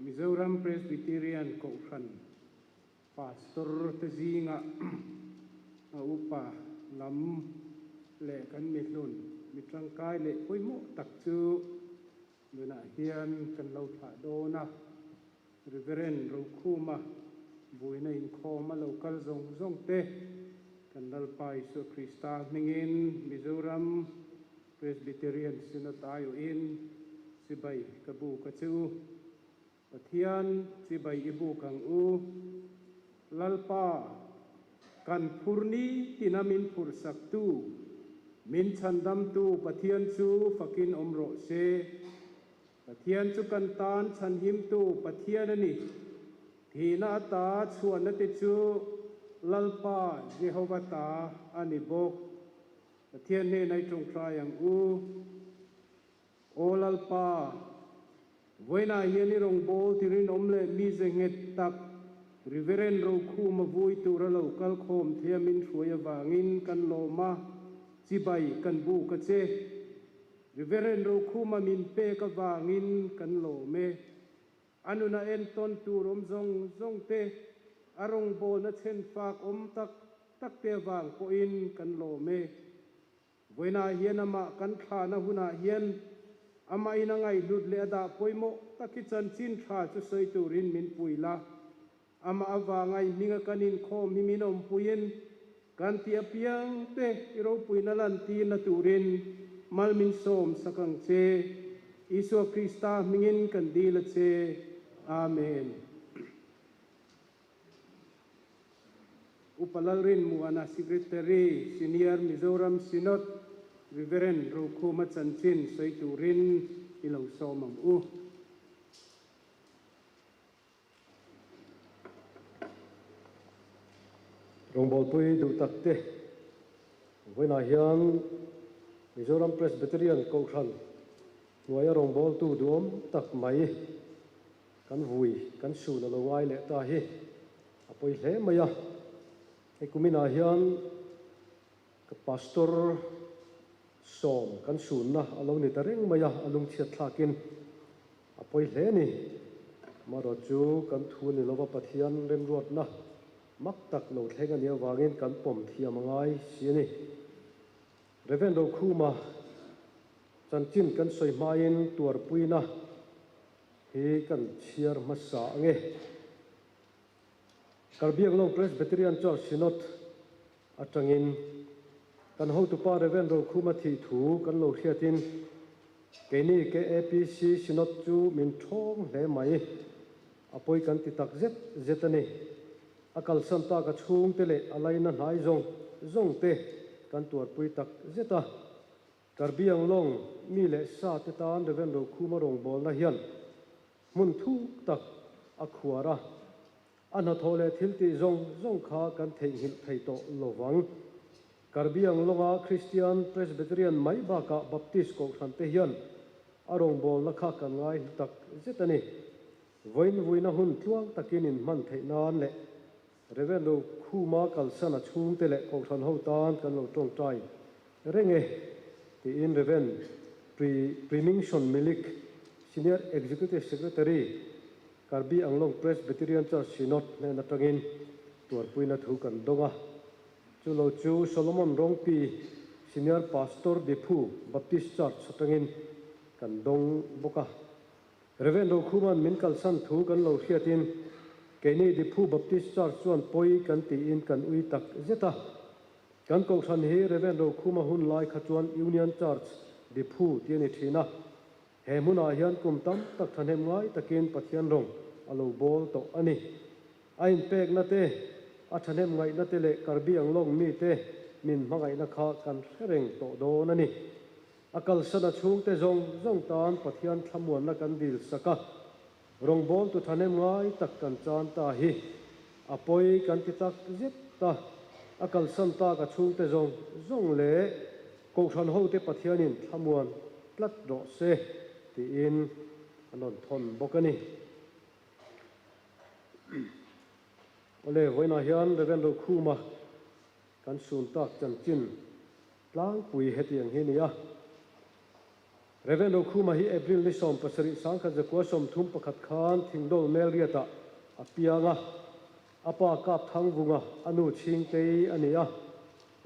Mizoram Presbyterian Kohhran Pastor te zingah a upa lam leh kan mihlun mi tangkai leh pawimawh tak chu nunah hian kan lo thlah dawn a. Reverend Rokhuma buaina inkhawm a lo kal zawng zawng te kan Lalpa Isua Krista hmingin Mizoram Presbyterian Synod aiawhin chibai ka buk a che u. Pathian chibai i buk ang u. Lalpa, kan phur ni tina min phurhsaktu, min chhandamtu Pathian chu fakin awm rawh se. Pathian chu kan tan chhanhimtu Pathian a ni. Thihna ata chhuahna te chu Lalpa Jehova ta a ni bawk. Pathian hnenah i tawngtai ang u. Aw Lalpa, vawiinah hian i rawngbâwl ti rinawm leh mize nghet tak Reverend Rokhuma vui tura lo kal khawm thei a min hruai avangin kan lawm a, chibai kan buk a che. Reverend Rokhuma min pek avangin kan lawm e. A nuna entawn tur awm zawng zawng te, a rawngbawlna chhenfak awm tak tak te avang pawhin kan lawm e. Vawiinah hian amah kan thlahna hunah hian amahin a ngaihhlut leh a dah pawimawh tak hi chanchin tha chu sawi turin min pui la. Amah avanga i hminga kan inkhawm hi min awmpuiin kan tih apiang te i ropuina lantirna turin mal min sawm sak ang che. Isua Krista hmingin kan dil a che. Amen. Upa Lalrinmuana Secretary, Senior Mizoram Synod, Reverend Rokhuma chanchin sawi turin i lo sawm ang u. Rawngbawlpui duh tak te, vawiinah hian Mizoram Presbyterian Kohhran hnuaia rawngbawltu duhawm tak mai kan vui kan sun a lo ngai leh ta hi a pawi hle mai a. Hei kuminah hian ka pastor sawm kan sunna a lo ni ta reng mai a, a lungchhiat thlakin a pawi hle a ni. Amaherawh chu kan thu ni lova Pathian remruatna mak tak lo thleng a nih avangin kan pawm thiam a ngai si a ni. Rev. Rokhuma chanchin kan sawi hmain tuarpuina hi kan chhiar hmasa ange. Karbiaklawng Presbyterian Church Synod atangin kan hotupa Rev. Rokhuma thih thu kan lo hriatin keini KAPC Synod chu min thawng hle mai. A pawi kan ti tak zet zet a ni. A kalsan tak a chhungte leh a laina hnai zawng zawng te kan tuarpui tak zet a. Karbianglawng mi leh sa te tan Rev. Rokhuma rawngbawlna hian hmun thuk tak a khuar a, a hnathawh leh thil tih zawng zawng kha kan theihnghilh thei tawh lo vang. Karbianglawnga Kristian, Presbyterian mai bakah Baptist kohhran te hian a rawngbawlna kha kan ngai hlu tak zet a ni. Vawiin vuina hun tluang takin inhman theih nan leh Rev. Rokhuma kalsan a chhungte leh kohhran ho tan kan lo tawngtai reng e, tiin Rev. Pri Primingson Milik, Senior Executive Secretary, Karbi Anglong Presbyterian Church Synod hnen atangin tuarpuina thu kan dawng a. Chu lo chu Solomon Rongpi, Senior Pastor Diphu Baptist Church atangin kan dawng bawk a. Rev. Rokhuman min kalsan thu kan lo hriatin keini Diphu Baptist Church chuan pawi kan tiin kan ui tak zet a. Kan kohhran hi Rev. Rokhuma hun lai kha chuan Union Church Diphu ti a ni thin a. He hmunah hian kum tam tak thahnem ngai takin Pathian rawng a lo bawl tawh a ni. A inpekna te, a thahnem ngaihna te leh Karbi Anglong mite min hmangaihna kha kan hre reng tawh dawn a ni. A kalsan a chhungte zawng zawng tan Pathian thlamuanna kan dil sak a, rawngbawltu thahnem ngai tak kan chan ta hi a pawi kan ti tak zet ta. A kalsan tak a chhungte zawng zawng leh Kohhran hote Pathianin thlamuan tlat rawh se tiin a rawn thawn bawk a ni. Awle, vawiinah hian Rev. Rokhuma kan sun tak chanchin tlangpui hetiang hi a ni a. Rev. Rokhuma hi April ni 17 1931 khan Thingdawl Melriatah a piang a, a pa Kap Thangvunga a nu Chhingtei a ni a,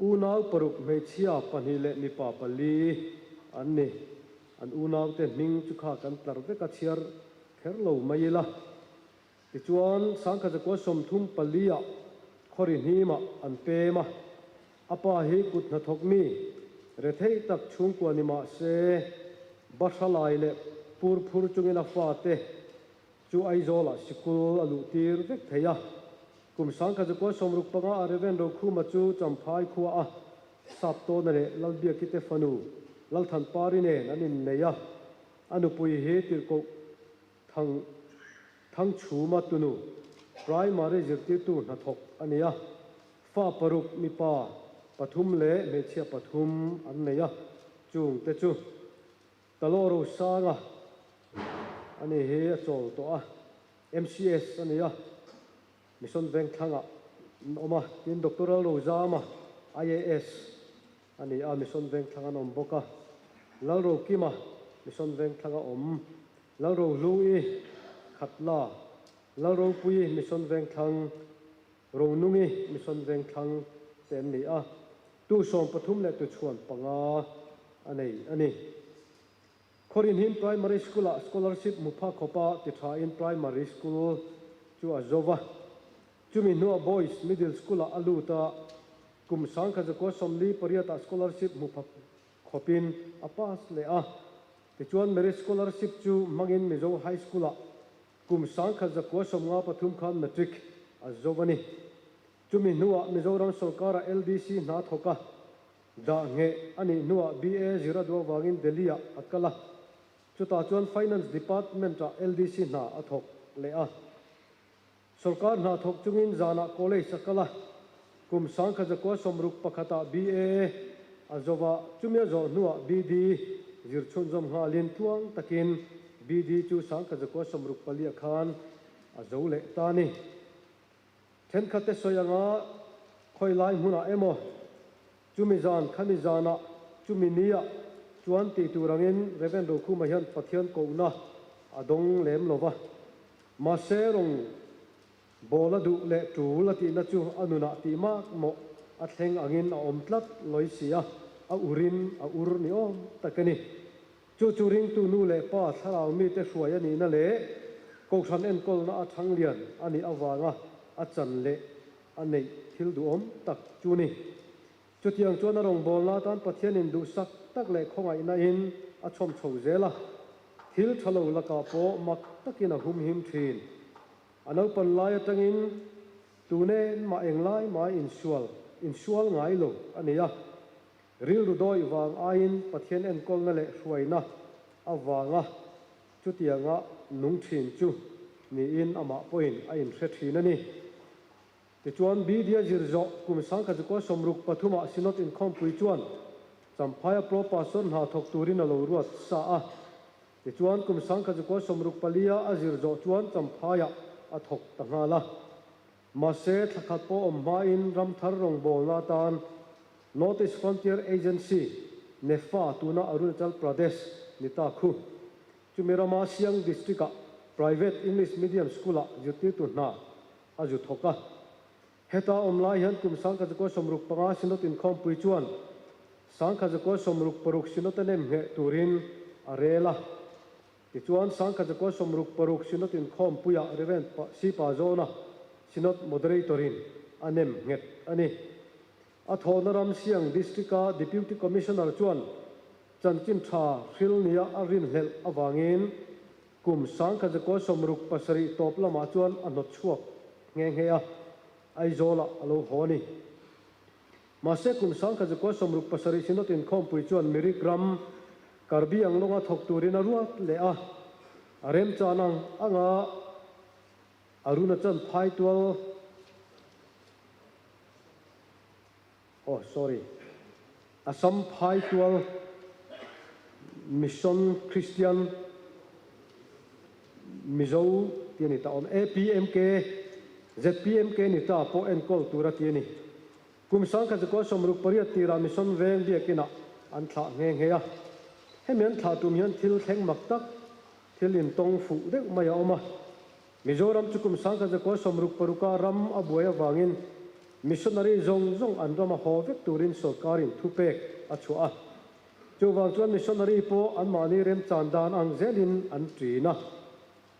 unau paruk hmeichhia pahnih leh mipa pali an ni. An unaute hming chu kha kan tlar vek a chhiar kher lo mai ila. Tichuan, 1934 ah Khawri hnimah an pem a, a pa hi kut hnathawk mi rethei tak chhungkua ni mah se, bahra lai leh pur phur chungin a fate chu Aizawlah sikul a luh tir vek thei a. Kum 1965 ah Rev. Rokhuma chu Champhai khua a Saptawna leh Lalbiakite fanu Lalthanpari nen an innei a, a nupui hi tirhkoh Thang Thangchhuma tunu Primary zirtirtu hnathawk a ni a, fa paruk mipa pathum leh hmeichhia pathum an nei a, chung te chu Talo Rosanga a ni hi a chawl tawh a, MCS a ni a, Mission Vengthlangah an awm a, tin Doctoral Rozama IAS a ni a, Mission Vengthlang an awm bawk a, Lalrokima Mission Vengthlang a awm, Lalrohlu-i Khatla, Lalropuii Mission Vengthlang, Ronungi Mission Vengthlang te an ni a, tu 13 leh tu chhuan panga a nei a ni. Khawrinhim Primary School-ah scholarship hmu phak khawpa ti thain Primary School chu a zo va. Chumi hnuah Boys Middle School-ah a lut a, kum 1948-ah scholarship hmu phak khawpin a pass leh a. Tichuan Merit Scholarship chu hmangin Mizo High School-ah kum 1953 khan Matric a zo a ni. Chumi hnuah Mizoram sawrkara LDC hna thawk a dah ngheh a nih hnuah BA zir a duh avangin Delhi-ah a kal a. Chutah chuan Finance Department-ah LDC hna a thawk leh a. Sawrkar hna thawk chungin zanah college a kal a, kum 1961-ah BA a zo va, chumi a zawh hnuah BD zir chhunzawm nghalin tluang takin BD chu 1964-ah khan a zo leh ta a ni. Thenkhatte sawi anga khawi lai hmunah emaw chumi zan khami zanah chumi niah chuan tih tur angin Rev. Rokhuma hian Pathian kohna a dawng lem lo va. Mahse rawng bawl a duh leh tul a tihna chu a nunah tih mak mawh a thleng angin a awm tlat lawi si a, a urin a ur ni awm tak a ni. Chu chu ringtu nu leh pa thlarau mite hruai a nihna leh kohhran enkawlna a thanglian a nih avanga a chan leh a neih thil duhawm tak chu ni. Chutiang chuan a rawngbawlna atan Pathianin duhsak tak leh khawngaihna in a chhawm chho zel a, thil tha lo lakah pawh mak takin a humhim thin. A naupan lai atangin tune mah englai mai insual insual ngai lo a ni a, rilru dawih vang aiin Pathian enkawlna leh hruaina avanga chutianga nung thin chu niin amah pawhin a inhre thin a ni. Tichuan, Bidia zir zawh kum 1963-ah Synod inkhawmpui chuan Champhaia Pro Pastor hna thawk turin a lo ruat sa a. Tichuan, kum 1964-a a zir zawh chuan Champhaia a thawk ta nghal a. Mahse, thla khat pawh awm hmain ramthar rawngbawlna atan North East Frontier Agency, NEFA, tuna Arunachal Pradesh ni ta khu. Chumi rama Siang District-ah Private English Medium School-ah zirtirtu hna a zu thawk a. Heta awm lai hian kum 1965 Synod inkhawmpui chuan 1966 Synod a nem ngheh turin a rel a. Tichuan 1966 Synod inkhawmpuiah Rev. Sipa Zawna Synod Moderator-in a nem nghet a ni. A thawhna ram Siang District-a Deputy Commissioner chuan chanchin tha hril nia a rinhlelh avangin Kum 1967 tawp lamah chuan a hnawt chhuak nghe nghe a, Aizawlah a lo haw a ni. Mahse kum 1967 Synod inkhawmpui chuan Mirik ram Karbi Anglonga thawk turin a ruat leh a, a remchan ang anga Arunachal Phaitual Oh sorry. Assam Phaitual Mission Christian Mizo tih a ni ta awm. APMK, ZPMK ni ta pawh enkawl tur a ti a ni. Kum 1968 tirah Mission Veng biakinah an thlah nghe nghe a. Hemi an thlah tum hian thil thleng mak tak, thil intawng fuh deuh mai a awm a. Mizoram chu kum 1966 ram a buai avangin missionary zawng zawng an rama haw vek turin sorkarin thupek a chhuah a. Chuvang chuan missionary pawh anmahni remchan dan ang zelin an ṭin a.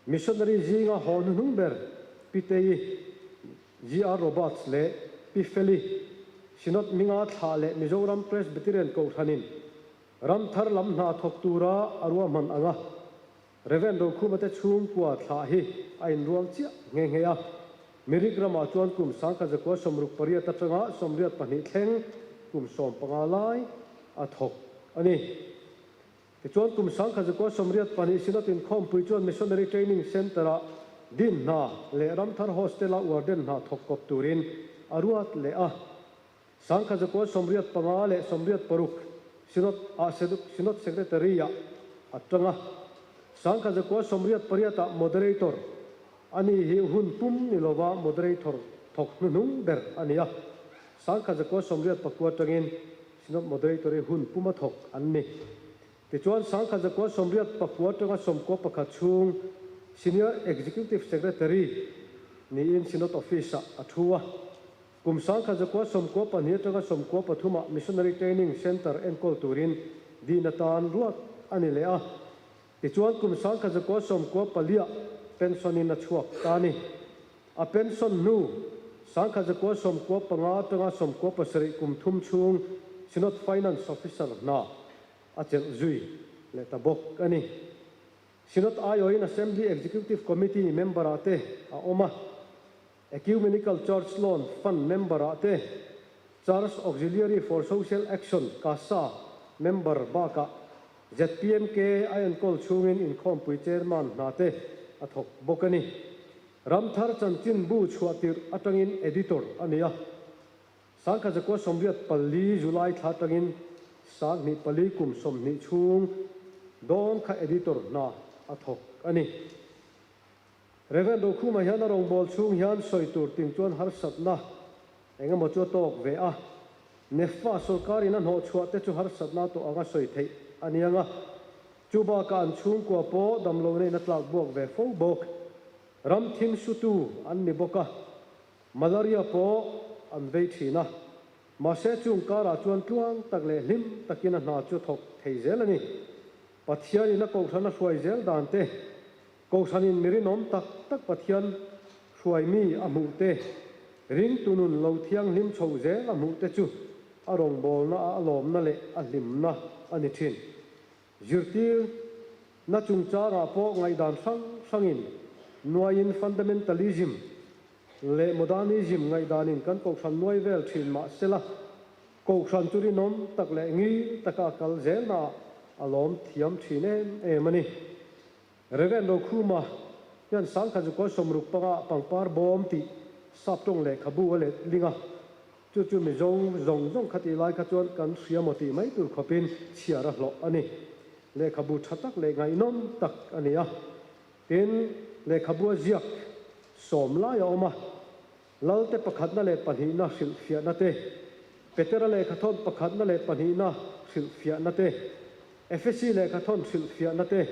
Missionary zinga haw hnuhnung ber Pitei, GR Roberts leh Pi Feli, Synod hminga thlah leh Mizoram Presbyterian Kohhranin ram thar lam hna thawk tura a ruahman ang a, Rev. Rokhuma te chhungkua thlah hi a inrual chiah nghe nghe a. Mirik ramah chuan kum 1968 atanga 82 thleng kum 15 lai a thawk a ni. Tichuan kum 1982 Synod inkhawmpui chuan Missionary Training Centre-ah din hna leh Ramthar Hostel-a warden hna thawk kawp turin a ruat leh a. 1985 leh 86 Synod ah Synod Secretary-ah a tang a. 1988 ah Moderator a ni hi hun pum ni lova Moderator thawk hnuhnung ber a ni a. 1989 atangin Synod Moderator hi hun puma thawk an ni. Tichuan 1989 atanga 91 chhung Senior Executive Secretary niin Synod Office-ah a thu a. Kum 1992 atanga 93 ah Missionary Training Centre enkawl turin din atan ruat a ni leh a. Tichuan kum 1994 ah pension in a chhuak ta a ni. A pension hnu 1995 atanga 97 kum thum chhung Synod Finance Officer hna a chelh zui leh ta bawk a ni. Synod aiawhin Assembly Executive Committee member ah te a awm a. Ecumenical Church Loan Fund member ah te, Church Auxiliary for Social Action, CASA, member bakah ZPMK a enkawl chhungin inkhawmpui chairman hna te a thawk bawk a ni. Ramthar chanchinbu chhuah tirh atangin editor a ni a. 1984 July thla atangin 24 kum 20 chhung dawn kha editor hna a thawk a ni. Rev. Rokhuma hian a rawngbâwl chhung hian sawi tur ting chuan harsatna eng emaw chu a tâwk ve a. NEFA sawrkarin a hnawh chhuah te chu harsatna tawh anga sawi theih a ni ang a. Chu bakah an chhungkua pawh damlo neiin a tlak buak ve fo bawk. Ram thim sutu an ni bawk a, malaria pawh an vei thin a. Mahse chung karah chuan tluang tak leh hlim takin a hna chu thawk thei zel a ni. Pathianin a kohhran a hruai zel dan te, Kohhranin mi rinawm tak tak Pathian hruai mi a hmuh te, ringtu nun lo thianghlim chho zel a hmuh te chu a rawngbawlna a lawmna leh a hlimna a ni thin. Zirtir na chungchangah pawh ngaihdan hrang hrangin nuaiin fundamentalism leh modernism ngaihdanin kan kohhran nuai vel thin mah sela, kohhran chu rinawm tak leh ngil taka a kal zelnaah a lawm thiam thin em em a ni. Rev. Rokhuma hian 1965 pangpar bawm tih saptawng lehkhabu a let ling a, chu chu Mizo zawng zawng kha tih lai kha chuan kan hria maw tih mai tur khawpin chhiar a hlawh a ni. Lehkhabu tha tak leh ngaihnawm tak a ni a. Tin, lehkhabu a ziak sawm lai a awm a, Lalte pakhatna leh pahnihna hrilhfiahna te, Petera lehkhathawn pakhatna leh pahnihna hrilhfiahna te, Efesi lehkhathawn hrilhfiahna te,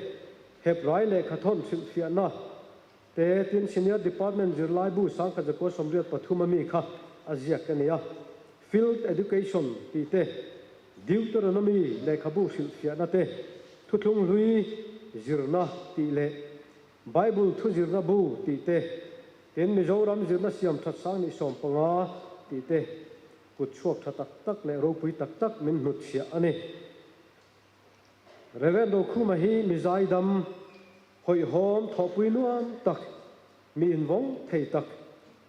Hebrai lehkhathawn hrilhfiahna te, tin Senior Department zirlaibu 1983 a mi kha a ziak a ni a. Field Education tih te, Deuteronomy lehkhabu hrilhfiahna te, Thuthlung hlui zirna tih leh Bible thu zirna bu tih te, tin Mizoram zirna siam that 1015 tih te kut chhuak tha tak tak leh ropui tak tak min hnutchhiah a ni. Rev. Rokhuma hi mi zaidam, hawihhawm, thawhpui nuam tak, mi invawng thei tak,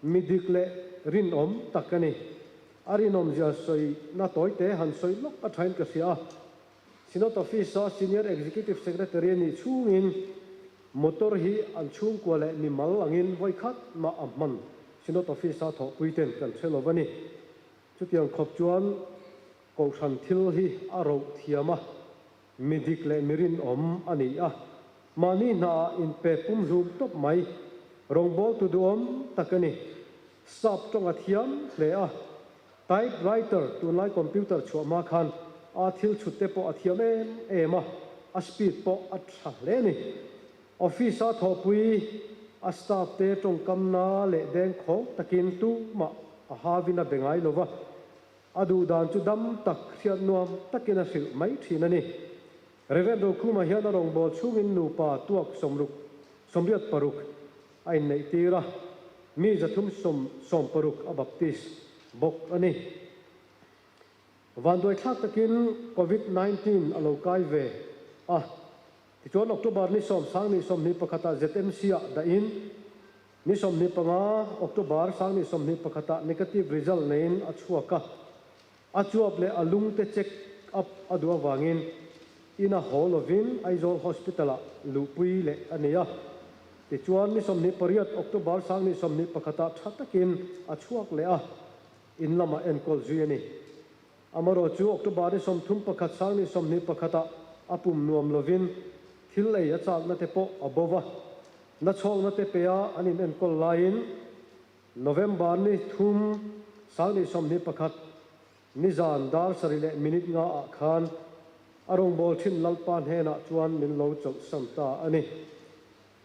mi dik leh rinawm tak a ni. A rinawmzia sawina tawite han sawi lawk a thain ka hria a. Synod Office-a Senior Executive Secretary a nih chhungin motor hi an chhungkua leh mimal angin vawi khat mah a hman Synod Office-a thawhpuiten kan hre lo a ni. Chutiang khawp chuan Kohhran thil hi a roh thiam a, mi dik leh mi rinawm a ni a. Mahni hnaah inpe pumhlum tawp mai, rawngbawltu duhawm tak a ni. Sap tawng a thiam hle a. Type writer, tunlai computer chhuah hma khan a thil chhut te pawh a thiam em em a. a speed pawh a tha hle a ni. Office a thawhpui a staff te tawngkamna leh dengkhawng takin tumah a hawin a be ngai lova, a duh dan chu dam tak hriat nuam takin a hrilh mai thin a ni. Rev. Rokhuma hian a rawngbâwl chhungin nupa tuak sawmruk, 86 a inneih tir a, mi 300 sawmparuk a baptist bawk a ni. Vanduaithlak takin Covid 19 a lo kai ve a, tichuan October ni sawm sang ni 21 ah ZMC ah dahin ni 25 October sang ni 21 ah negative result neiin a chhuak a, a chuap leh a lung te check up a duh avangin ina haw lovin Aizawl Hospital ah luhpui leh a ni a, tichuan ni 28 October sang ni 21 ah tha takin a chhuak leh a. In lamah enkawl zui a ni. Amarawh chu October ni 31 sang ni 21 ah a pum nuam lovin thil ei a chakna te pawh a bo va, na chhawkna te pe a an in enkawl laiin November ni thum sang ni 21 nizan dar sarih leh minute nga ah khan a rawngbâwl thin Lalpa hnenah chuan min lo chawlhsan ta a ni.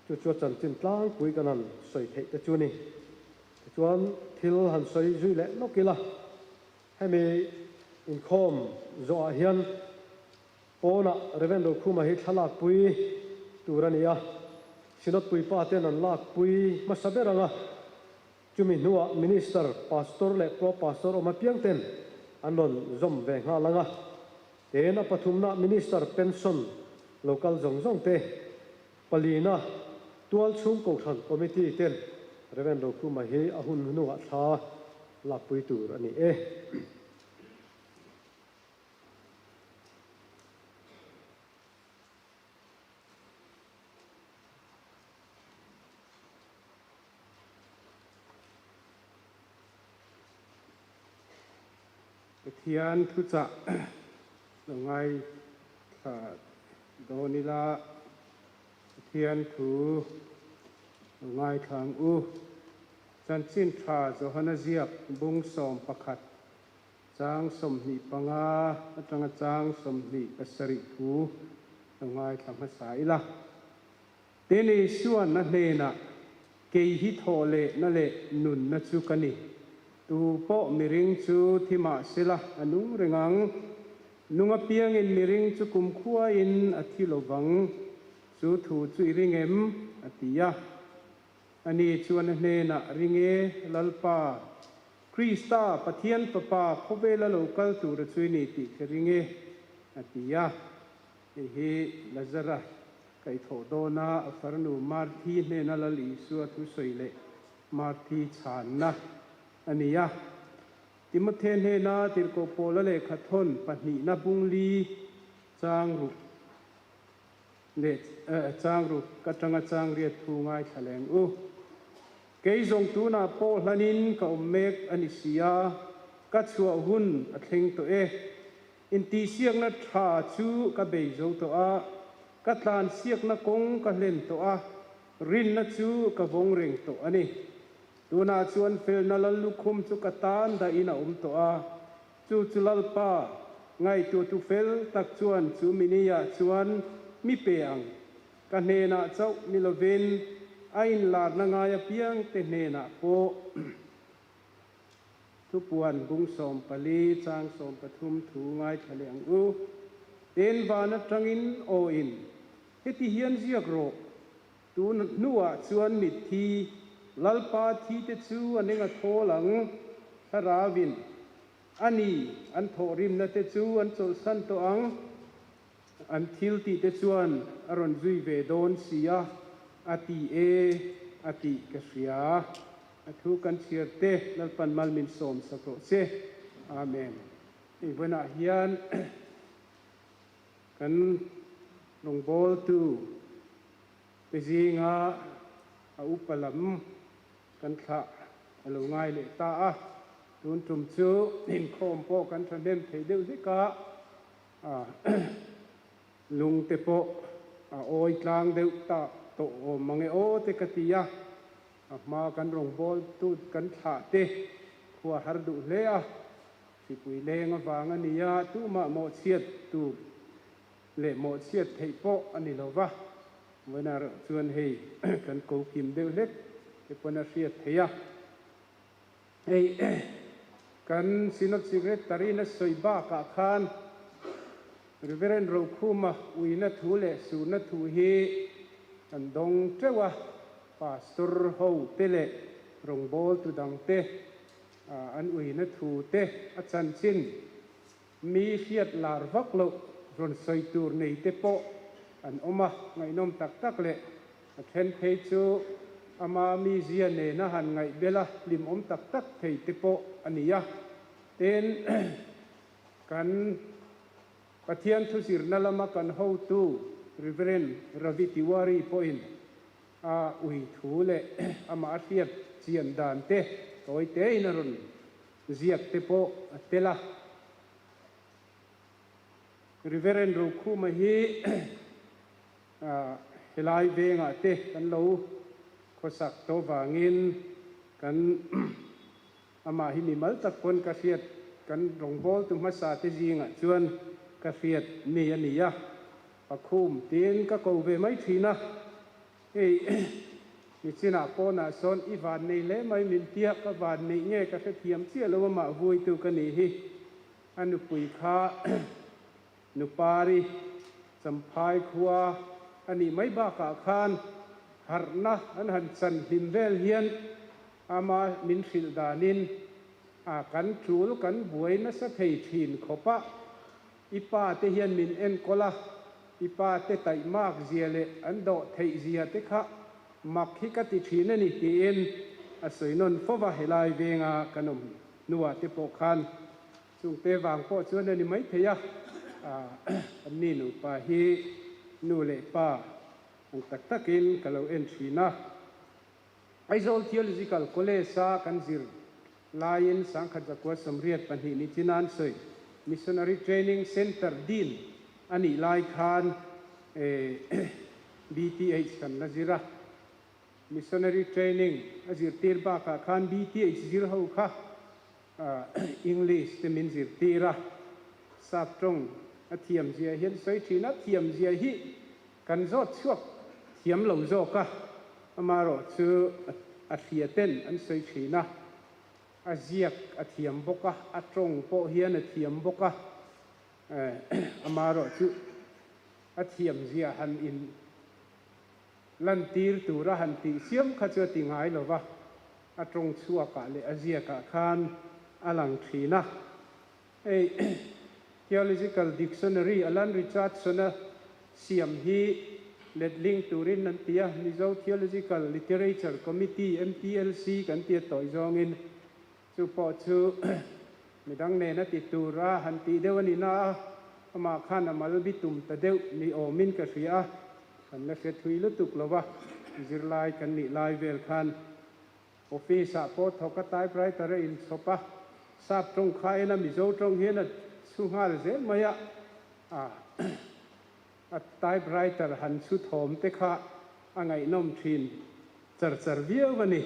Chu chu a chanchin tlangpui kan han sawi theih te chu ni. Tichuan thil han sawi zui leh lawk ila, hemi inkhawm zawhah hian pawnah Rev. Rokhuma hi thla lakpui tur a ni a, Synod puipa ten an lakpui hmasa ber ang a, chumi hnuah Minister, Pastor leh Pro Pastor awm apiang ten an rawn zawm ve nghal ang a, ten a pathumna Minister pension lo kal zawng zawng te Palina, Tualchhung Kohhran Committee ten Rev. Rokhuma hi a hun hnuah thla lakpui tur a ni e. Pathian thuchah lo ngaithla Dawn ila Pathian thu lo ngaithla ang u. Chanchin tha Johana ziak bung 11 chang 25 atanga chang 27 thu lo ngaithla hmasa ila. Tin Isuan a hnenah, Kei hi thawh leh na leh nunna chu ka ni. Tu pawh miring chu thi mah sela a nung reng ang. Nung apiangin miring chu kumkhuain a thi lo vang. Chu thu chu i ring em? a ti a. Ani chuan a hnenah, Ring e, Lalpa, Krista, Pathian Fapa, khawvela lo kal tura chu i ni tih ka ring e, a ti a. Hei hi Lazara kaihthawh dawna a farnu Marthi hnena Lal Isua thusawi leh Marthi chhanna a ni a. Timothe hnena tirhkoh Paula lehkha thawn pahnihna bung li chang ruk leh chang ruk atanga chang riat thu ngaithla leng u. Kei zawng tunah pawh hlanin ka awm mek a ni si a, ka chhuah hun a thleng tawh e. Intihsiakna tha chu ka bei zo tawh a, ka tlansiakna kawng ka hlen tawh a, rinna chu ka vawng reng tawh a ni. Tunah chuan felna lal lukhum chu ka tan dahin a awm tawh a, chu chu Lalpa, ngaihtuahtu fel tak chuan chu miniah chuan mi pe ang. Ka hnenah chauh ni lovin a inlarna ngai apiangte hnenah pawh. Thupuan bung 14 chang 13 thu ngaithla leh ang u. Tin van atangin aw in, heti hian ziak rawh, tun hnuah chuan mitthi, Lalpa thi te chu an enga thawl ang, thlarauin, a ni, an thawhrimna te chu an chawlhsan tawh ang, an thil tih te chuan a rawn zui ve dawn si a, a ti e, a tih ka hria. A thu kan chhiar te Lalpan mal min sawm sak rawh che. Amen. Hei vawiinah hian kan rawngbawltu te zinga a upa lam kan thlah a lo ngai leh ta a. Tun tum chu inkhawm pawh kan thahnem thei deuh hlek a, lung te pawh a awi tlang deuh ta tawh awm mang e aw te ka ti a. A hma kan rawngbâwl tut kan thlah te khua har duh hle a, hripui leng avang a ni a, tumah mawhchhiat tur leh mawhchhiat theih pawh a ni lo va, vawiinah erawh chuan hei kan ko kim deuh hlek te pawn a hriat theih a. Hei kan Synod Secretary-in a sawi bakah khan Reverend Rokhuma uina thu leh suhna thu hi kan dawng teuh a, Pastor ho te leh rawngbawltu dangte an uina thu te a chanchin Mi hriat lar vak loh rawn sawi tur nei te pawh an awm a, ngaihnawm tak tak leh a then phei chu ama mizia nena han ngaih bel a hlimawm tak tak thei te pawh a ni a. Tin, kan Pathian thuzirna lama kan hotu Reverend Ravi Tiwari pawhin a ui thu leh amah a hriat chian dan te tawi tein a rawn Ziak te pawh a tel a. Reverend Rokhuma hi helai vengah te kan lo khawsak tawh vangin kan amah hi mimal tak pawn ka hriat kan rawngbawltu hmasa te zingah chuan ka hriat mi a ni a, Pakhum tiin ka ko ve mai thin a. Hei nichinah pawnah sawn i van nei hle mai min tia ka van neih nge ka hrethiam chiah lo amah vuitu ka nih hi. A nupui kha Nupari Champhai khua a nih mai bakah khan harhna an han chan hlim vel hian ama min hrilh danin a kan tul kan buai nasa thei thin khawp a. I pa te hian min enkawl a, i pa te taihmak zia leh an dawh theih zia te kha mak hi ka ti thin a ni tiin a sawi nawn fo va, helai venga kan awm hnuah te pawh khan chungte vang pawh chuan a ni maithei a, an ni nupa hi nu leh pa ang tak takin ka lo en thin a. Aizawl Theological College-a kan zir laiin 1982 ni chinan sawi Missionary Training Centre Dean a nih lai khan BTH kan la zir a. Missionary Training a zirtir bakah khan BTH zir ho kha English te min zirtir a. Sap tawng a thiam zia hian sawi thin a, thiam zia hi Kan zawt chhuak thiam lo zawk a, amaherawh chu a hria ten an sawi thin a, a ziak a thiam bawk a, a tawng pawh hian a thiam bawk a, amaherawh chu a thiam zia han in lantir tura han tih siam kha chu a ti ngai lo va, a tawng chhuakah leh a ziakah khan a lang thin a. Hei Theological Dictionary Alan Richardson-a siam hi letling turin an ti a, Mizo Theological Literature Committee, MTLC, kan ti a tawi zawngin chu pawh chu midang nena ti tura han tih deuh a ni na a, amah khan a mal bi tum ta deuh ni awmin ka hria a, kan la hre thui lutuk lo va, zirlai kan nih lai vel khan. Office ah pawh thawk a typewriter a inchhawp a, sap tawng kha en a Mizo tawng hian a chhu nghal zel mai a, a typewriter han chhu thawm te kha a ngaihnawm thin char char viau a ni.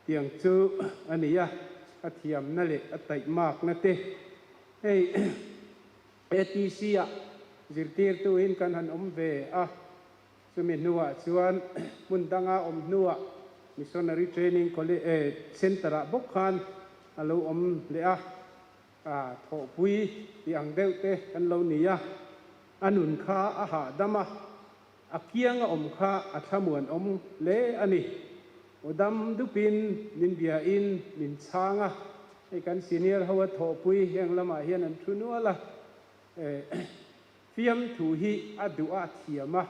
Tiang chu a ni a, a thiamna leh a taihmakna te hei ATC ah zirtirtuin kan han awm ve a. Chumi hnuah chuan hmun danga awm hnuah Missionary Training College Centre-ah bawk khan a lo awm leh a, thawhpui tih ang deuh te kan lo ni a, a nun kha a hahdam a, a kiang a awm kha a thlamuan awm hle a ni. Aw dam dupin min biain min chhang a, hei kan senior ho a thawhpui heng lamah hian an thu nual a. Fiamthu hi a duh a thiam a,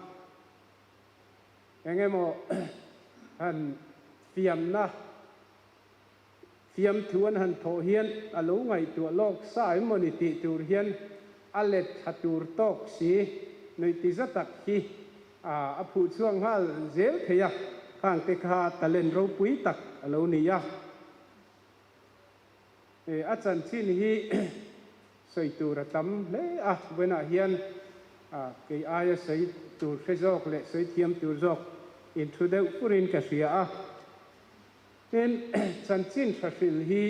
eng emaw han fiamna, fiamthu an han thawh hian a lo ngaihtuah lawk sa em mawni tih tur hian a let thla tur tawk si nuih ti za tak hi a phuh chhuak nghal zel thei a, khangte kha talent ropui tak a lo ni a. A chanchin hi sawi tur a tam hle a, vawiinah hian kei aia sawi tur hre zawk leh sawi thiam tur zawk inthu deuh furin ka hria a. Tin, chanchin tha hril hi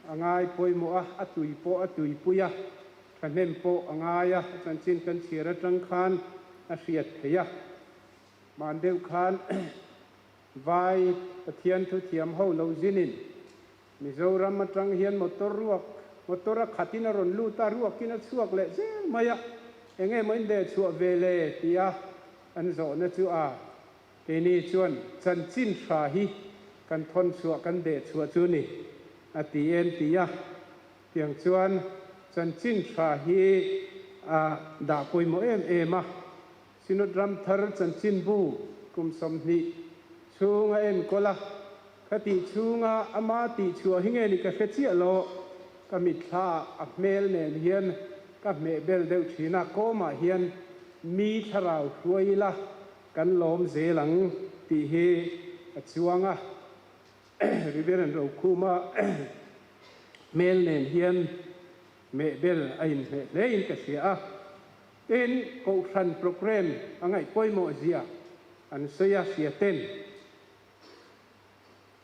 a ngai pawimawh a, a tui pawh a tuipui a. Thahnem pawh a ngai a, a chanchin kan chhiar atang khan a hriat theih a. Hman deuh khan Vai Pathian thu thiam ho lo zinin Mizoram atang hian motor ruak, motor a khatin a rawn lut a, ruakin a chhuak leh zel mai a, enge maw in deh chhuah ve le tia an zawhna chu a keini chuan chanchin hra hi kan thawn chhuah kan deh chhuah chu ni a ti en ti a. Tiang chuan chanchin tha hi a dah pawimawh em em a, Synod Ramthar chanchinbu kum 20 chhung a enkawl a, khatih chhunga ama tih chhuah hi nge ni ka hre chiah lo, ka mitthla ah a hmel nen hian ka hmeh bel deuh thin a, kawmah hian mi thlarau hruai ila kan lawm zel ang tih hi a chuang a. Reverend Rokhuma hmel nen hian mehbel a inhmeh hlein ka hria a. Tin, Kohhran programme a ngaih pawimawh zia an sawi a hria ten.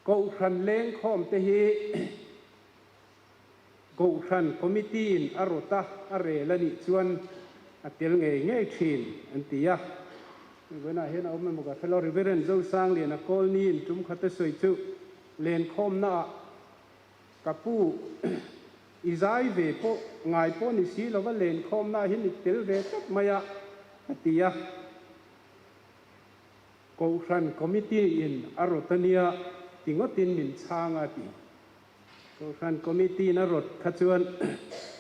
Kohhran lengkhawm te hi Kohhran Committee in a rawt a, a rel a nih chuan a tel ngei ngei thin an ti a. Vawiinah hian a awm emaw ka hre lo, Reverend Zosangliana Kawlni in tum khat a sawi chu lenkhawmna ah ka pu i zai ve pawh ngai pawh ni si lova lenkhawmna ah hian i tel ve tlat mai a, a ti a. Kohhran Committee in a rawt a nia ti ngawtin min chhang a ti. Kohhran Committee in a rawt kha chuan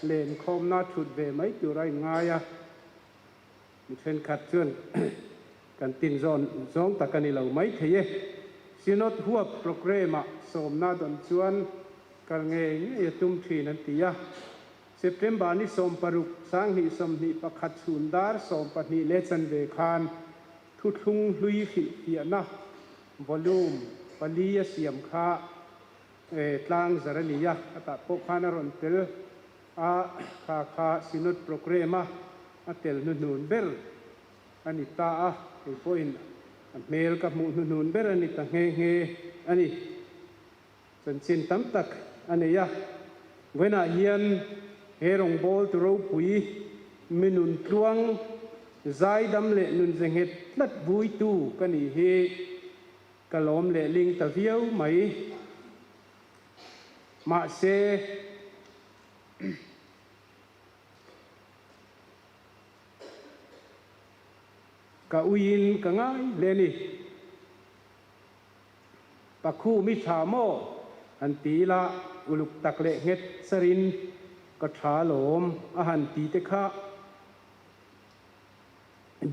lenkhawmna thut ve mai tur a inngai a, mi thenkhat chuan kan tin zawn zawng tak a ni lo mai thei e. Synod huap programme ah sawmna dawn chuan kal ngei ngei a tum thin an ti a. September ni 16 2021 chhun dar 12 leh chanve khan thuthlung hlui hrilhfiahna volume pali a siam kha tlang zar a ni a, a tah pawh khan a rawn tel a, kha kha Synod programme a a tel hnuhnun ber a ni ta a, kei pawhin a hmel ka hmuh hnuhnun ber a ni ta nghe nghe a ni. Chanchin tam tak a nei a, vawiinah hian he rawngbâwl tu ropui mi nun tluang, zaidam leh nun ze nghet tlat vuitu ka nih hi ka lawm leh ling ta viau mai. Mahse, ka uiin ka ngai hle a ni. Pakhu mi tha maw? Han ti ila uluk tak leh nghet charin ka tha lawm a han ti te kha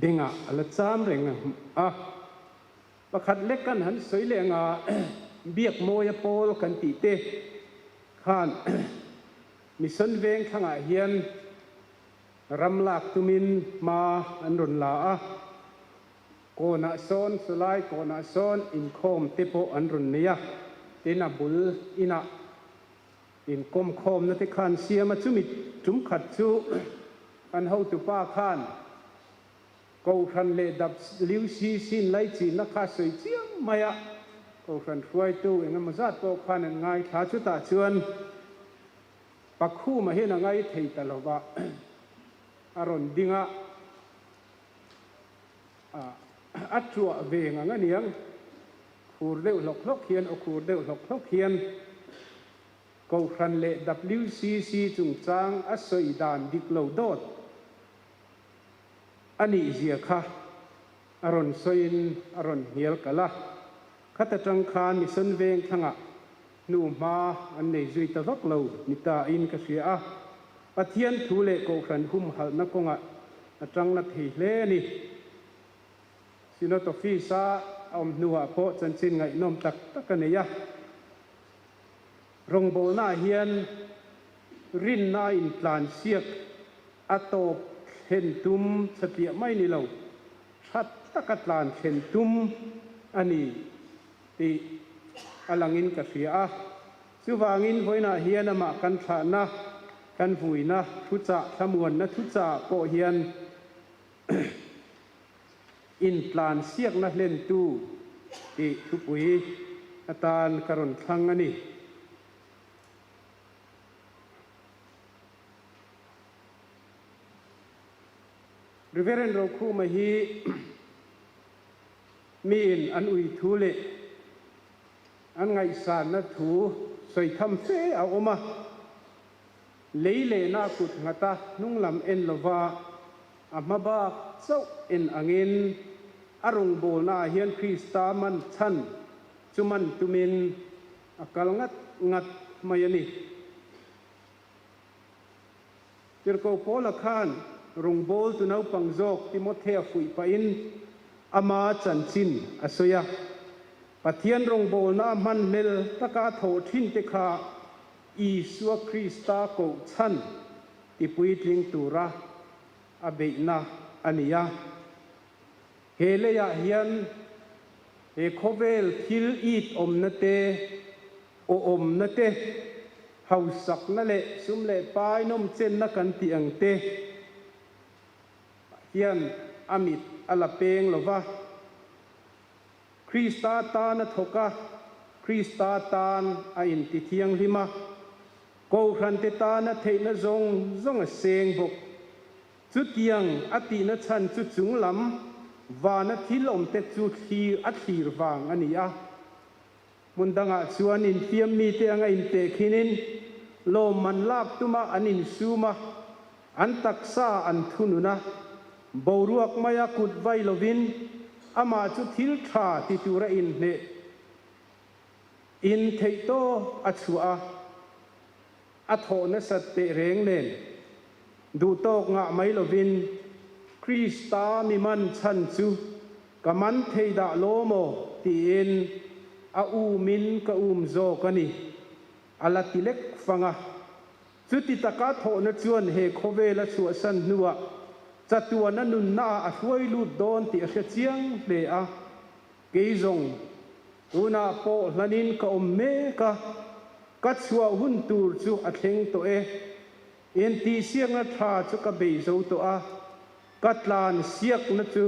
bengah a la cham reng a. Pakhat lek kan han sawi leh anga Biakmawia pawl kan tih te khan Mission veng thlangah hian ram lak tumin hma an rawn la a. Kawnah sawn, chulai kawnah sawn inkhawm te pawh an rawn nei a, tin a bul inah inkawmkhawmna te khan siam a, chumi tum khat chu an hotupa khan Kohhran leh WCC in laichinna kha a sawi chiang mai a, Kohhran hruaitu engemaw zat pawh khan an ngaithla, chutah chuan Pakhuma hian a ngai thei ta lova a rawn ding a. A tuah ve ngang a niang, khur deuh hlawk hlawk hian aw khur deuh hlawk hlawk hian Kohhran leh WCC chungchang a sawi dan dik lo dawt a nih zia kha a rawn sawiin a rawn hnial kalh a. Khata tang khan Mission Veng thlangah hnu hma an nei zui ta vak lo ni ta in ka hria a. Pathian thu leh Kohhran humhalhna kawngah a tang na thei hle a ni. Synod Office a a awm hnuah pawh chanchin ngaihnawm tak tak a nei a. Rawngbawlnaah hian rinna a intlansiak a tawp thlen tum chhatliah mai ni lo, tha taka tlan thlen tum a ni tih a langin ka hria a. Chuvangin vawiinah hian amah kan thlahna, kan vuina, thuchah, thlamuanna thuchah pawh hian intlansiakna hlentu tih thupui atan ka rawn thlang a ni. Reverend Rokhuma hi miin an ui thu leh an ngaihsanna thu sawi tham fe a awm a, lei lehna kut nghata hnunglam en lova a hma bak chauh en angin a rawngbawlnaah hian Krista man chhan chu man tumin a kal ngat ngat mai a ni. Tirhkoh Paula khan rawngbawltu naupang zawk Timothea fuih pahin ama chanchin a sawi a. Pathian rawngbawlna a hmanhlel taka a thawh thinte kha Isua Krista koh chhan tipuitling tura a beihna a ni a. He leiah hian he khawvel thil it awmna te, Awmna te, hausakna leh sum leh pai nawmchenna kan tih ang te hian a mit a la peng lo va. Krista tan a thawk a, Krista tan a intithianghlim a, Kohhrante tana theihna zawng zawng a seng bawk. Chutiang a tihna chhan chu chunglam vana thil awmte chu thlir a thlir vang a ni a. Hmun dangah chuan infiam mite anga intehkhinin lawmman lak tuma an insum a, an taksa an thunun a, boruak maia kut vai lovin amah chu thil tha ti tura inhneh in theihtawp a chhuah a, a thawh nasat teh reng nen duhtawk ngah mai lovin Krista mi man chhan chu Ka man thei dah law maw? tiin a umin ka um zawk a ni, a la ti lek fang a. Chuti taka thawhna chuan he khawvel a chhuahsan hnuah chatuana nunnaah a hruai lut dawn tih a hre chiang hle a. Kei zawng, tunah pawh hlanin ka awm mek a, ka chhuah hun tur chu a thleng tawh e. Intihsiakna tha chu ka bei zo tawh a. Ka tlan siakna chu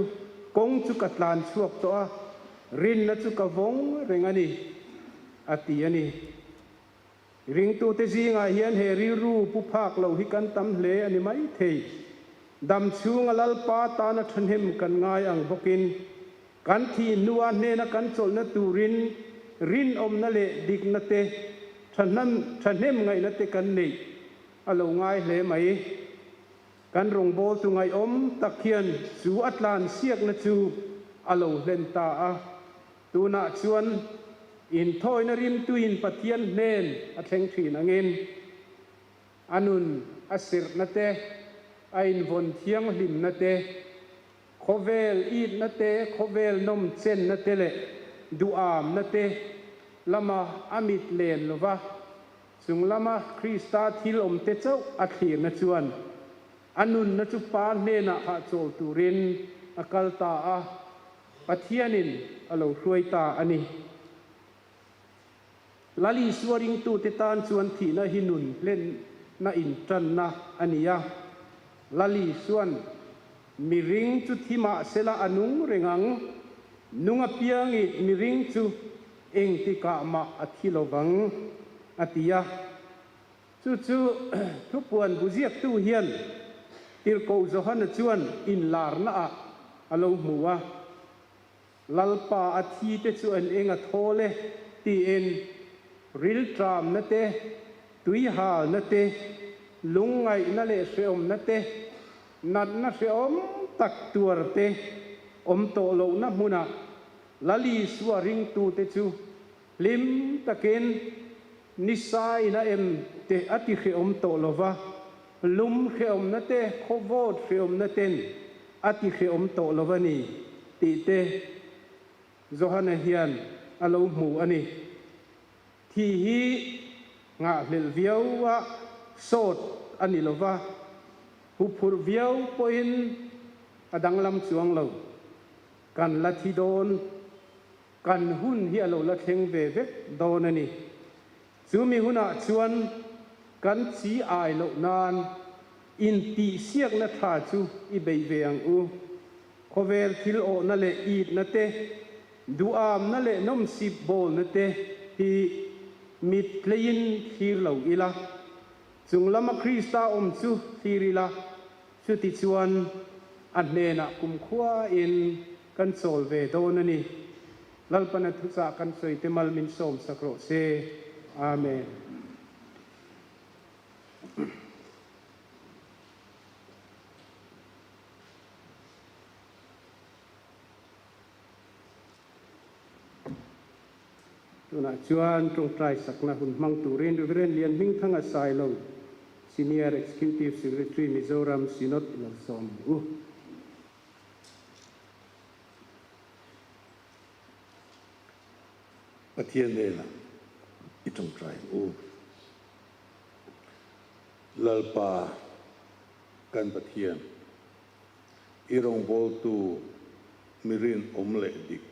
kawng chu ka tlan chhuak tawh a, rinna chu ka vawng reng a ni, a ti a ni. Ringtute zingah hian he rilru pu phak lo hi kan tam hle a ni mai thei. Dam chhunga Lalpa tana thahnem kan ngai ang bawkin, kan thih hnua hnena kan chawlhna turin rinawmna leh dikna te, thahnem ngaihna te kan neih a lo ngai hle mai. Kan rawngbawltu ngaihawm tak hian chu a tlansiakna chu a lo hlen ta a. Tunah chuan inthawina rimtuiin Pathian hnen a thleng thin angin a nun a sirhna te, a invawn thianghlimna te, khawvel itna te, khawvel nawmchenna te leh duhamna te lama a mit len lova Chung lama Krista thil awmte chauh a thlirna chuan a nunna chu Pa hnenah hahchawl turin a kal ta a, Pathianin a lo hruai ta a ni. Lal Isua ringtute tan chuan thihna hi nun hlenna intanna a ni a. Lal Isua'n, Miring chu thi mah sela a nung reng ang, nung apiangi miring chu Engtikah mah a thi lo vang, a ti a. Chu chu thupuan bu ziaktu hian Tirhkoh Johana chuan inlarnaah a lo hmu a, Lalpa a thi te chu an eng a thawl e, tiin rilṭamna te, tuihalna te, lungngaihna leh hrehawmna te, natna hrehawm tak tuar te awm tawh lohna hmunah Lal Isua ringtute chu hlim takin nisa in a em te a ti hrehawm tawh lo va, lum hrehawmna te, khawvawt hrehawmna ten a ti hrehawm tawh lo va ni tih te Johana hian a lo hmu a ni. Thi hi nghahhlelh viau a sawt a ni lo va, huphurh viau pawhin a danglam chuang lo. Kan la thi dawn, kan hun hi a lo la thleng ve vek dawn a ni. Chumi hunah chuan kan chi ai loh nan intihsiakna tha chu i bei ve ang u. Khawvel thil awhna leh itna te, duhamna leh nawmsip bawlna te hi mit tleiin thlir lo ila, chung lama Krista awm chu thlir ila, chutichuan. A hnenah kumkhuain kan chawl ve dawn a ni. Lalpan a thuchah kan sawi te mal min sawm sak rawh se. Amen. Tunah chuan tawngtai sakna hun hmang turin Rev. Lianhmingthanga Sailo, Senior Executive Secretary Mizoram Synod i lo sawm ang u. Pathian hnenah i tawngtai ang u. Lalpa kan Pathian, i rawngbawltu mi rinawm leh dik,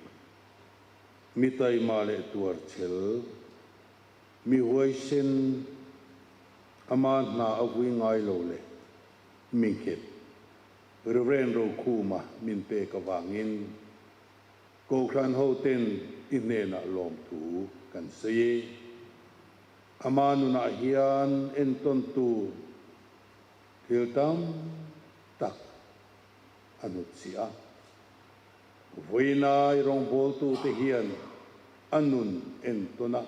mi taima leh tuarchhel, mi huaisen, ama hna a vui ngai lo leh mi nghet, Rev. Rokhuma min pek avangin Kohhran hoten i hnenah lawmthu kan sawi e. Ama nunah hian entawntu thil tam tak a hnutchhiah a. Vawiinai rawngbawltute hian a nun entawn a,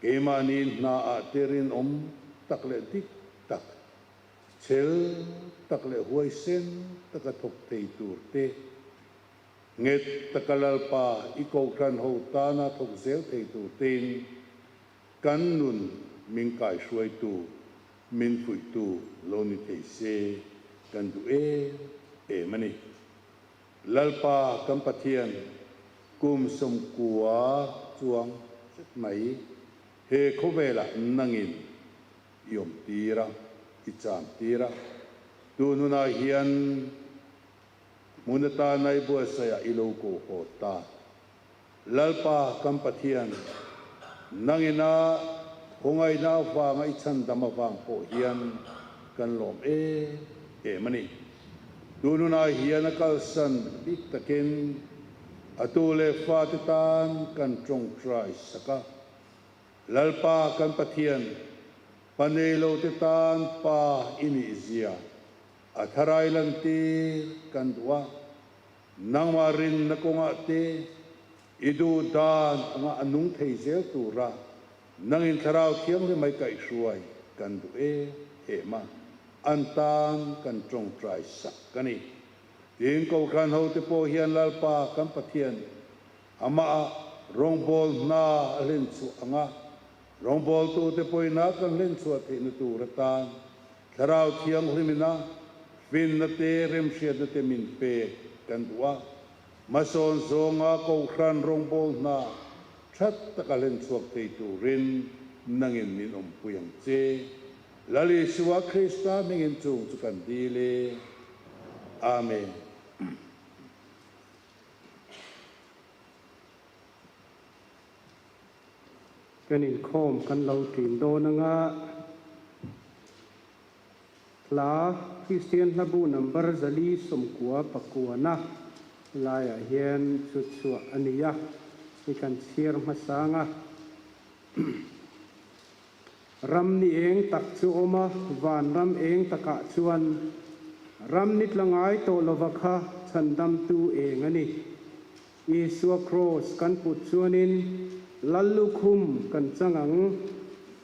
keimahni hnaah te rinawm tak leh dik tak, chhel tak leh huaisen taka thawk thei tur te, nghet taka Lalpa i Kohhran ho tana thawk zel thei tur tein kan nun min kaihruaitu, min fuihtu lo ni thei se kan duh em em a ni. Lalpa kan Pathian kum 90 chuang zet mai he khawvelah nangin i awm tir a, i cham tir a, tun hunah hian hmun atana i buatsaihah i lo ko haw ta. Lalpa kan Pathian, nangina khawngaihna avanga i chhandam avang pawh hian kan lawm em em a ni. Tununah hian a kalsan bik takin a tu leh fate tan kan tawngtai sak a. Lalpa kan Pathian, pa nei lote tan pa i nih zia a tharai lantir kan duh a. Nangmah rinna kawngah te i duh dan anga a nung thei zel tura nangin Thlarau Thianghlim mai kaihhruai kan duh em em a, an tan kan tawngtai sak a ni. Tin, Kohhran hote pawh hian Lalpa kan Pathian amah rawngbâwl hna a hlenchhuah anga rawngbâwltute pawhin a kan hlenchhuah theihna tur atan Thlarau Thianghlimina finna te, remhriatna te min pek kan duh a, hmasawn zawnga Kohhran rawngbâwl hna that taka hlenchhuak thei turin nangin min awmpui ang che. Lal Isua Krista hmingin chung chu kan dil e. Amen. Kan inkhawm kan lo ṭin dawn anga hla Kristian hlabu number 499 laiah hian chhut chhuah a ni a, i kan chhiar hmasang a. Ram ni eng tak chu awm a, van ram eng takah chuan ram ni tla ngai tawh lova kha chhandamtu eng a ni. Isua Kraws kan put chuanin Lal lukhum kan chang ang.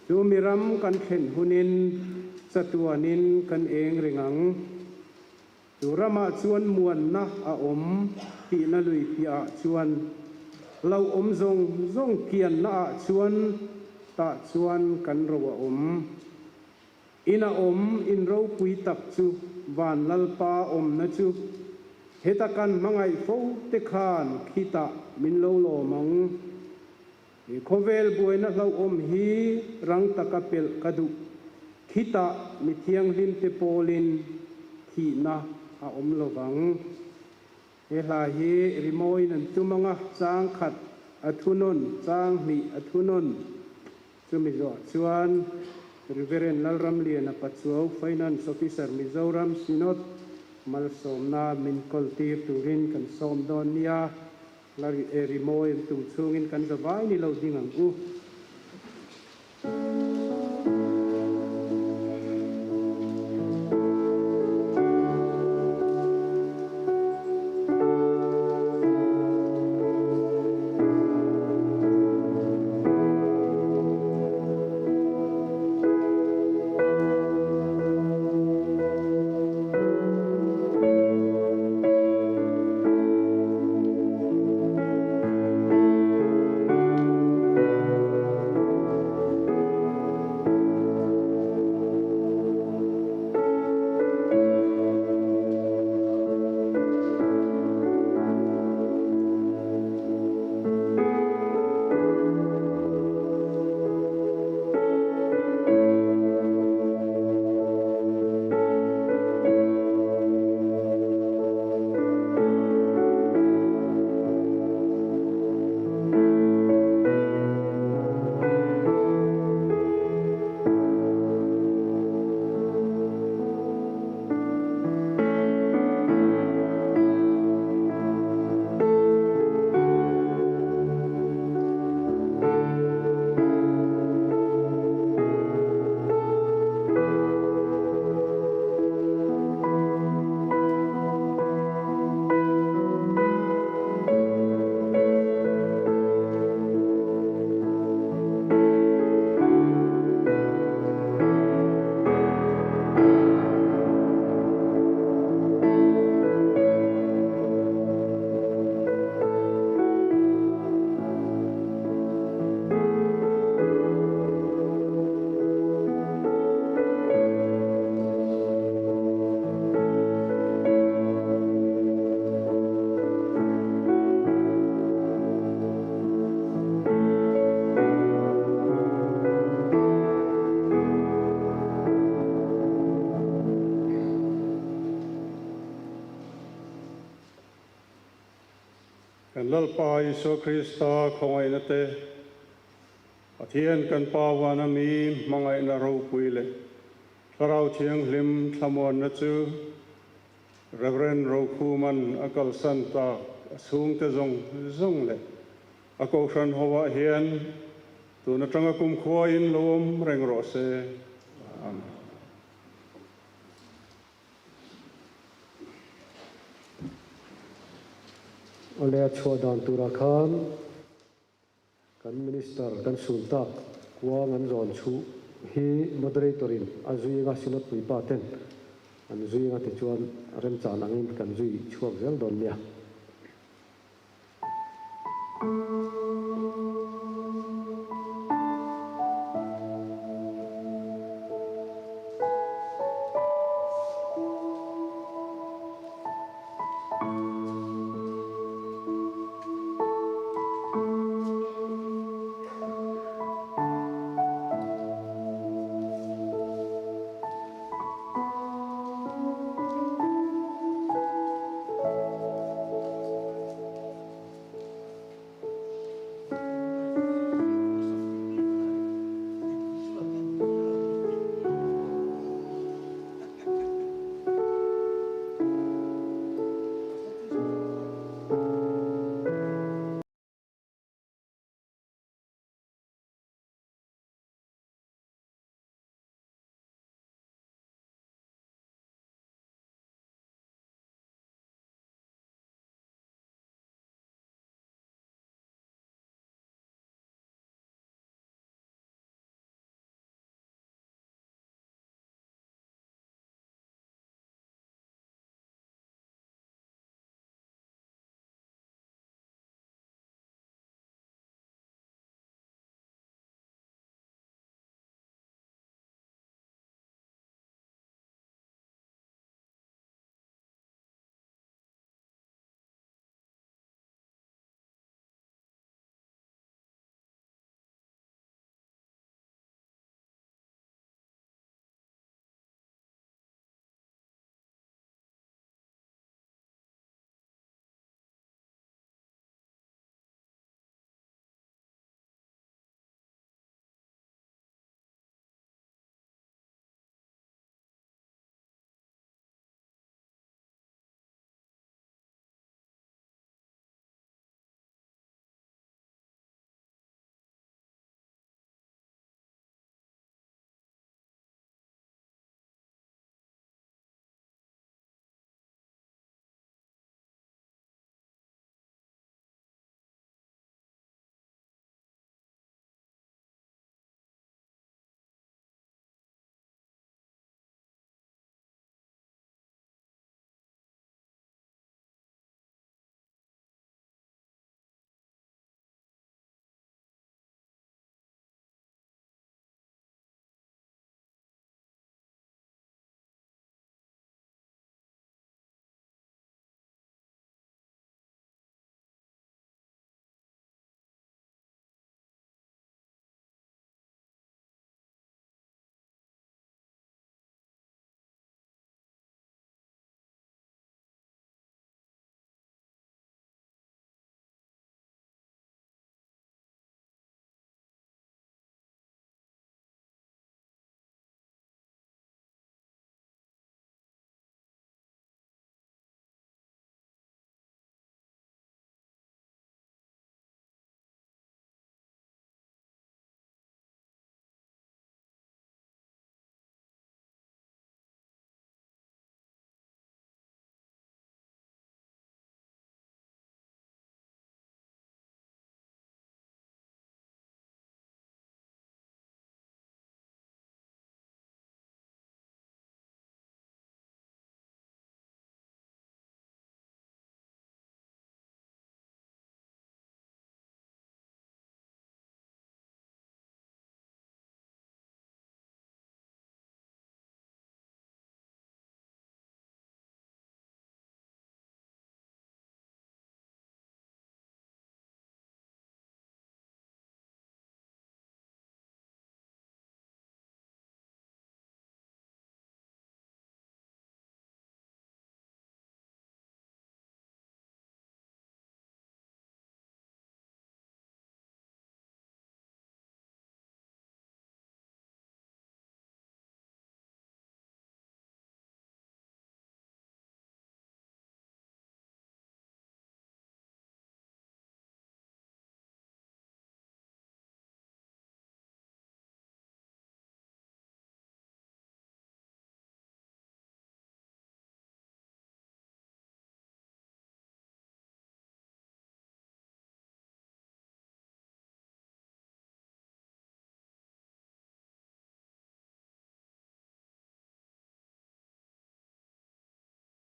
Chu mi ram kan thlen hunin chatuanin kan eng reng ang. Chu ramah chuan muanna a awm tihna lui piahah chuan lo awm zawng zawng kiannaah chuan tah chuan kan ro a awm. Ina awm in ropui tak chu van Lalpa awmna chu heta kan hmangaih fo te khan khitah min lo lawm ang. He khawvel buaina hlauhawm hi rang taka pelh ka duh. Khitah mi thianghlim te pawlin thihna a awm lovang. He hla hi rimawiin an tum anga chang khat a thunawn, chang hnih a thunawn. Chumi zawh chuan Reverend Lalramliana Pachuau, Finance Officer Mizoram Synod, malsawmna min kawl tir turin kan sawm dawn nia, hla rimawi an tum chhungin kan zavai ni lo ding ang u. Kan Lalpa Isua Krista khawngaihna te, Pathian kan Pa vana mi hmangaihna ropui leh Thlarau Thianghlim thlamuanna chu Rev. Rokhuman a kalsan tak a chhungte zawng zawng leh a kohhran hovah hian tun atanga kumkhuain lo awm reng rawh se. Amen. Awle a chhuah dan turah khan kan Minister kan sun tak kuang an zawn chhuh hi Moderator in a zui anga Synod puipa ten an zui anga tichuan remchan angin kan zui chhuak zel dawn nia.